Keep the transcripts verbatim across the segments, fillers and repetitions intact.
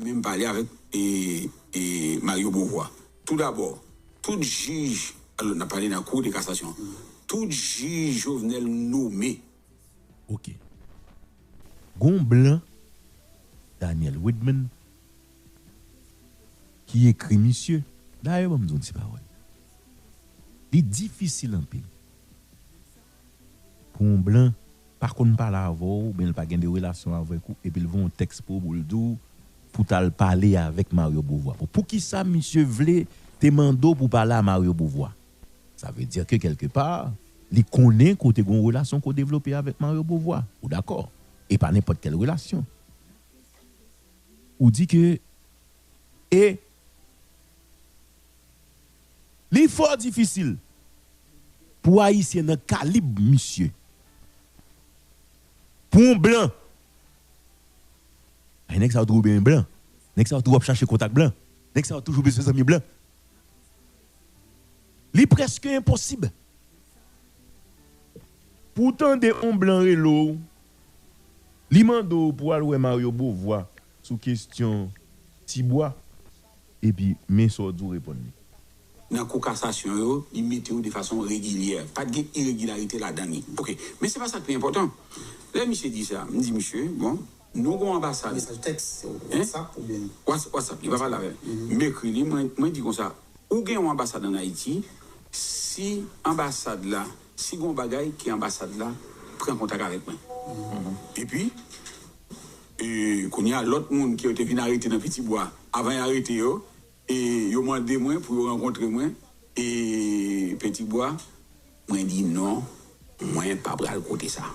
Menm pale avèk e, e Mario Beauvoir. Toudabò, tout jij, alò n ap pale nan Cour de cassation, tout jij Jovenel nome. Ok. Gon blan, Daniel Widman, ki ekri misye. Dayè, ban m di yon ti pawòl. Li difisil anpil pou yon blan pa konn pale avè w, oubyen l pa gen de relasyon avèk ou, epi l voye yon tèks pou ou, pou l di w, pou w t al pale avèk Mario Beauvoir. Bon, poukisa misye vle te mande w pou w pale a Mario Beauvoir? Sa vle di ke kèlkepa, li konnen ke w te gen yon relasyon ke w devlope avèk Mario Beauvoir. Ou dakò? E pa nenpòt kèl relasyon. Ou di ke, e li fò difisil pou Ayisyen nan kalib misye, pou yon blan, ay, nèg sa yo toujou byen blan, nèg sa yo toujou ap chache kontak blan, nèg sa yo toujou bezwen zanmi blan. Li prèske enposib pou w tande yon blan rele w, li mande w pou w al wè Mario Beauvoir sou kesyon Tibwa, epi men sa w di w reponn li. Nan Kou Kasasyon yo, li mete yo de fason regilyè. Pa t gen iregilarite ladan li. Ok, men se pa sa k pi enpòtan. Lè misye di sa, m di misye, bon, nou gen yon anbasad. Mesaj tèks, WhatsApp oubyen? WhatsApp, li pa pale avè m. M ekri li, mwen, mwen di konsa, ou gen yon anbasad ann Ayiti, si anbasad la, si gen yon bagay ki anbasad la pran kontak avèk mwen. Epi, e, kounye a, lòt moun ke yo te vin arete nan Pitibwa, avan y arete yo, e yo mande mwen pou yo rankontre mwen, e Pitibwa, mwen di non, mwen pa pral kote sa.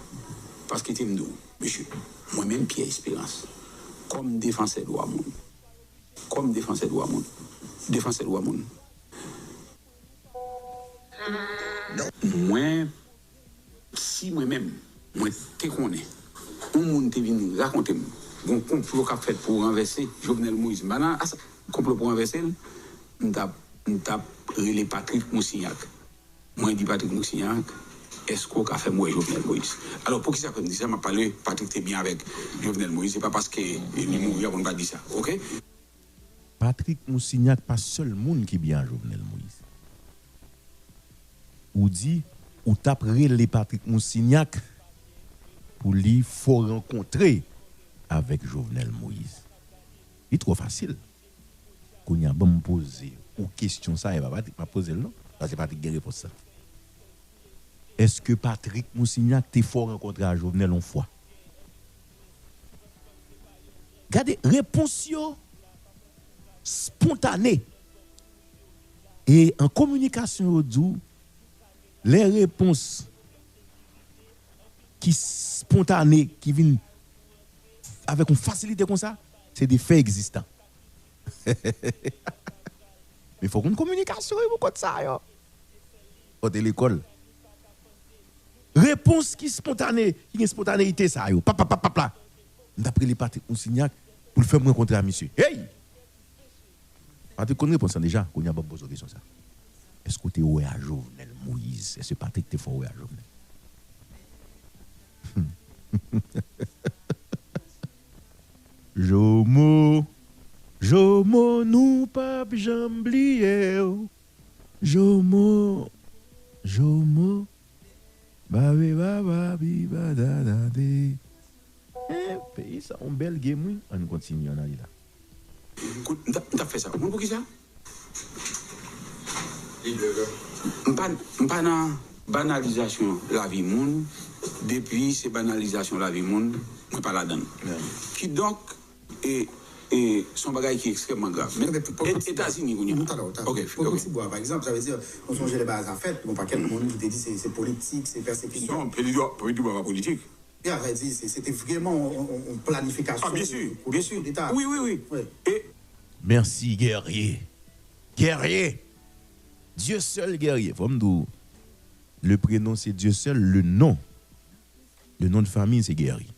Paske te m di w, mesye, mwen menm Pierre Espérance, kòm defansè dwa moun, kòm defansè dwa moun, defansè dwa moun, mwen, si mwen menm, mwen te konnen yon moun te vin rakonte m gon konplo k ap fèt pou ranvèse Jovenel Moïse, m pa nan asa-, konplo pou ranvèse l, m t ap, m t ap rele Patrick Moussignac. Mwen di Patrick Moussignac, èske w ka fè m wè Jovenel Moïse? Alò, poukisa ke m di sa? M ap pale, Patrick te byen avèk Jovenel Moïse, se pa paske li mouri apre m pa di sa, ok? Patrick Moussignac pa sèl moun ki byen a Jovenel Moïse. Ou di, ou t ap rele Patrick Moussignac pou li fè w rankontre avèk Jovenel Moïse. Li twò fasil. Kounye a, ban m poze ou kesyon sa, e pa Patrick m ap poze l non, paske Patrick gen repons sa. Èske Patrick Moussignac te fè w rankontre a Jovenel yon fwa? Gade, repons yo spontane. E an kominikasyon, yo di w, lè repons ki spontane, ki vin avèk yon fasilite konsa, se de fè egzistan. Men fòk yon kominikasyon wi pou kòd sa yo. Fò te lekòl. Repons ki spontane, ki gen spontaneyite sa yo. Pap, pap, pap, pap la. M t ap rele Patrick Moussignac pou l fè m rankontre a misye. Hey! Patrick konn repons lan deja. Kounye a ban m poze w kesyon sa. Èske w te wè a Jovenel Moïse? Èske Patrick te fè w wè a Jovenel? Jomo, Jomo, nou p ap janm bliye w. Jomo, Jomo, babe baba bi badadade. Eh, peyi sa yon bèl game wi. Ann kontinye ann ale la. Kout, m t ap, m t ap fè sa. Ou konn poukisa? M pa, m pa nan banalizasyon lavi moun. Depi se banalizasyon lavi moun, mwen pa ladan l. Kidonk, e, e, se yon bagay ki ekstrèmman grav. Men Etazini kounye a. Ok, ok. Pwopo Tibwa, pa egzanp, sa vle di, nou sonje lè bagay sa fèt, gon pakèt moun ki te di se, se politik, se pèsekisyon. Non, Pwopiti Bwa pa politik. Ya, sa vle di, se, se te vrèman yon, yon, yon planifikasyon. Ah, byen si, byen si. Wi, wi, wi. E. Mèsi, Guerrier. Guerrier! Dieuseul Guerrier. Fò m di w, le prénom se Dieuseul, le nom. Le nom de famille se Guerrier.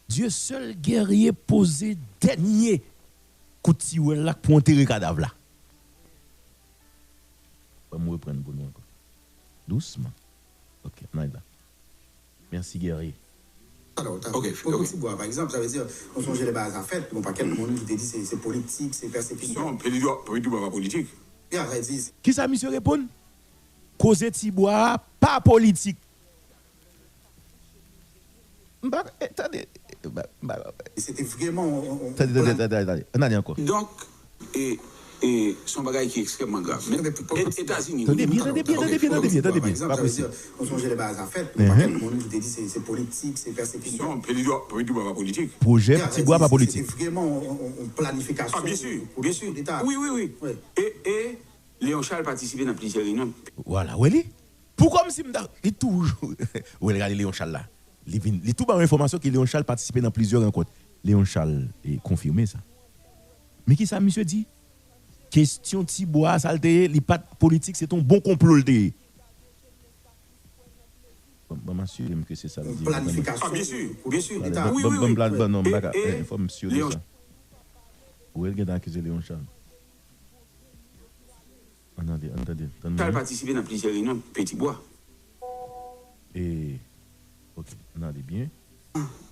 Dieuseul Guerrier poze dènye kout tiwèl la k pou antere kadav la. Ban m reprann pou nou ankò. Dousman. Ok, ann ale la. Mèsi, Guerrier. Talè, talè. Ok, ok. Ti Bwa, pa egzanp, sa vle di, nou sonje lè bagay sa fèt, gon pakèt moun ki te di se, se politik, se pèsekisyon. Non, Peti Bwa, Peti Bwa pa politik. Ya, sa di. Kisa misye reponn? Koze Ti Bwa a pa politik. M pa, eh, tande, eh, m pa, m pa, se te vrèman on, on, on, tande, tande, tande, tande, tande. Ann ale ankò. Donk, e, e, se yon bagay ki ekstrèmman grav. Men Etazini, tande byen, tande byen, tande byen, tande byen, tande byen. Pa posib. Nou sonje lè bagay sa fèt, gon pakèt moun ki te di se, se politik, se pèsekisyon. Non, Peti Bwa, Peti Bwa pa politik. Pwojè Ti Bwa pa politik. Se te vrèman on, on, on planifikasyon. Ah, byen si, byen si. Wi, wi, wi. E, e, Léon Charles patisipe nan plizyè reyinyon. Vwala, wè li. Pou kòmsi m ta, li toujou, wè, l rale Léon Charles la. Li vin, li tou ba yon enfòmasyon ke Léon Charles patisipe nan plizyè rankont. Léon Charles, e, konfime sa. Men kisa misye di? Kesyon Ti Bwa a, sa l te ye, li pa t politik, se t on bon konplo l te ye. Bon, bon, m asire m ke se sa l di. Planifikasyon. Ah, byen si, byen si. Wi, wi, wi. Bon, bon, non, m pa ka, eh, fò m si de sa. Wè, l gentan akize Léon Charles. Ann tande, ann tande, tann mwen. Charles patisipe nan plizyè reyinyon Peti Bwa. E, ok, ann ale byen.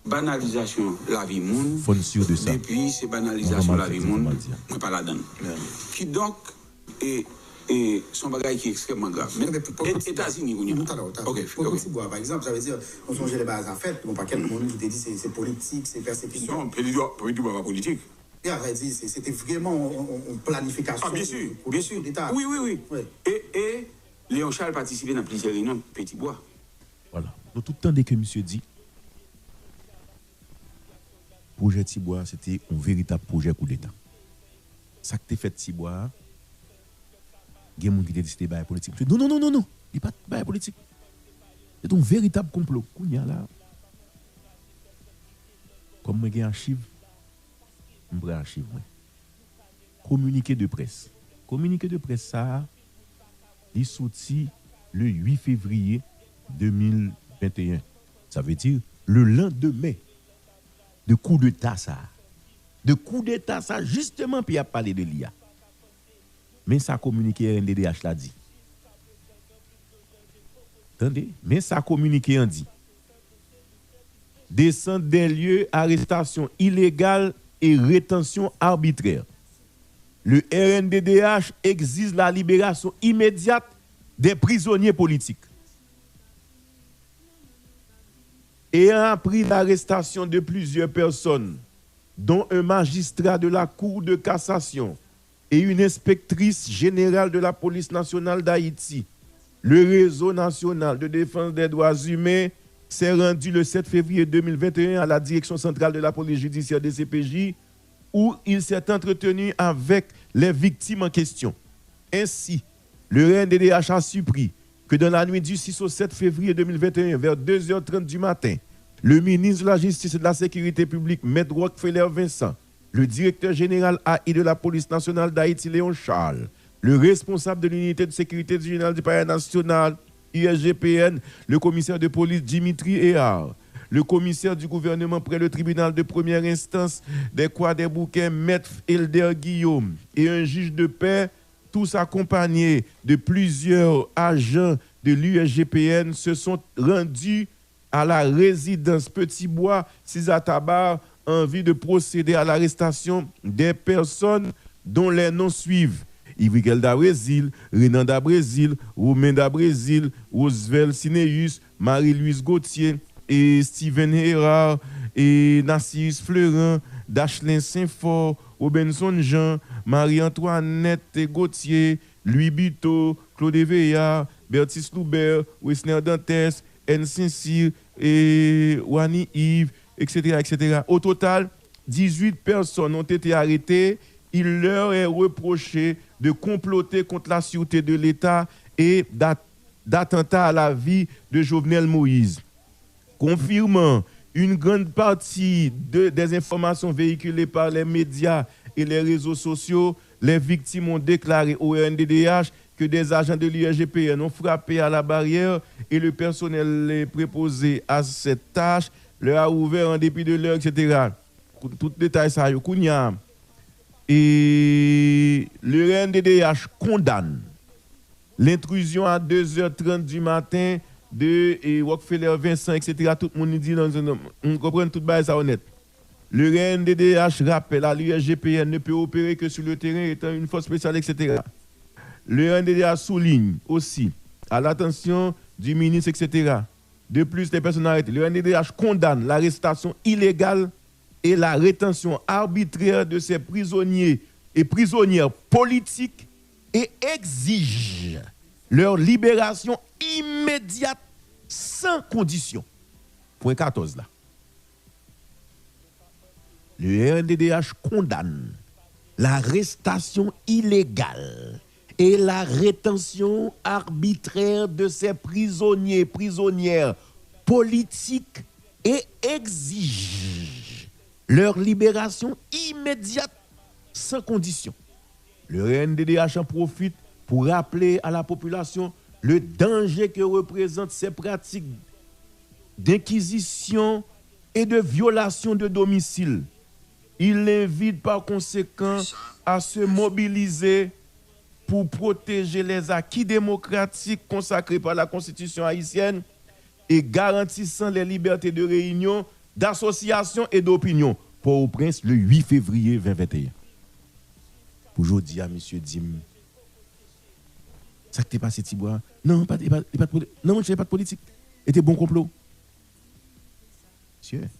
Banalizasyon lavi moun. Fò n si de sa. Depi se banalizasyon lavi moun, mwen pa ladan l. Kidonk, e, e, se yon bagay ki ekstrèmman grav. Men Etazini kounye a. Ok, ok. Peti Bwa, pa egzanp, sa vle di, nou sonje lè bagay sa fèt, gon pakèt moun ki te di se, se politik, se pèsekisyon. Non, Peti Bwa, Peti Bwa pa politik. Ya, sa di, se, se te vrèman on, on, on planifikasyon. Ah, byen si, byen si. Wi, wi, wi. E, e, Léon Charles patisipe nan plizyè reyinyon Peti Bwa. Vwala. Nou tout tande ke misye di, pwojè Ti Bwa, se te on veritab pwojè koudeta. Sa k te fèt Ti Bwa a, gen moun ki te di se te bagay politik. Misye di, non, non, non, non, non. Li pa t bagay politik. Se te on veritab konplo. Kounye a la, kòm mwen gen achiv, m pran achiv mwen. Kominike de près. Kominike de près sa a, li soti le uit fevriye de mil venteyen. Sa vle di, le lendemain de koudeta sa a. De koudeta sa a, jisteman, peyi ap pale de li a. Men sa kominike R N D D H la di. Tande, men sa kominike an di. Descente des lieux, arrestation illégale et rétention arbitraire. Le R N D D H exige la libération immédiate des prisonniers politiques. Ayant appris l'arrestation de plusieurs personnes, dont un magistrat de la Cour de cassation et une inspectrice générale de la Police nationale d'Haïti, le Réseau national de défense des droits humains s'est rendu le sept février deux mille vingt et un à la Direction centrale de la police judiciaire, D C P J, où il s'est entretenu avec les victimes en question. Ainsi, le R N D D H a surpris que dans la nuit du six au sept février deux mille vingt et un, vers deux heures trente du matin, le ministre de la Justice et de la Sécurité publique, Maître Rockfeller Vincent, le directeur général A I de la Police nationale d'Haïti, Léon Charles, le responsable de l'unité de sécurité du général du palais national, U S G P N, le commissaire de police Dimitri Héard, le commissaire du gouvernement près le tribunal de première instance des Kwadèboukè, Maître Elder Guillaume, et un juge de paix, tous accompagnés de plusieurs agents de l'U S G P N, se sont rendus à la résidence Petit Bois, Sizatabar, en vue de procéder à l'arrestation des personnes dont les noms suivent: Yvrickel Dabrésil, Renan Dabrésil, Romain Dabrésil, Rosvel Cinéus, Marie-Louise Gauthier, et Steven Hérard, et Nacius Fleurant, Dachelin Saint-Fort, Robenson Jean, Marie-Antoinette Gauthier, Louis Buteau, Claude Veillard, Bertis Loubert, Wesner Dantès, N. Saint-Cyr, et Wany Yves, et cetera, et cetera. Au total, dix-huit personnes ont été arrêtées. Il leur est reproché de comploter contre la sûreté de l'État et d'at-, d'attentat à la vie de Jovenel Moïse, confirmant une grande partie de, des informations véhiculées par les médias et les réseaux sociaux. Les victimes ont déclaré au R N D D H que des agents de l'U S G P N ont frappé à la barrière et le personnel préposé à cette tâche leur a ouvert en dépit de leur, et cetera. Tout detay sa yo, kounye a, et le R N D D H condamne l'intrusion à deux heures trente du matin de e, Rockefeller Vincent, et cetera. Tout moun li di nan, nan, m konprann tout bagay sa yo nèt. Le R N D D H rappelle à l'U S G P N ne peut opérer que sur le terrain étant une force spéciale, et cetera. Le R N D D H souligne aussi, à l'attention du ministre, et cetera. De plus, les personnes arrêtées. Le R N D D H condamne l'arrestation illégale et la rétention arbitraire de ces prisonniers et prisonnières politiques et exige leur libération immédiate sans condition. Pwen katòz la. Le R N D D H condamne l'arrestation illégale et la rétention arbitraire de ces prisonniers et prisonnières politiques et exige leur libération immédiate sans condition. Le R N D D H en profite pour rappeler à la population le danger que représentent ces pratiques d'inquisition et de violation de domicile. Il invite par conséquent à se mobiliser pour protéger les acquis démocratiques consacrés par la Constitution haïtienne et garantissant les libertés de réunion, d'association et d'opinion. Port-au-Prince, le huit février vingt vingt et un. Pou jodi a, misye di m, sa k te pase Tibwa? Non, pa, e pa, e pa t poli-, non, monchè, e pa t politik. E te bon konplo. Misye,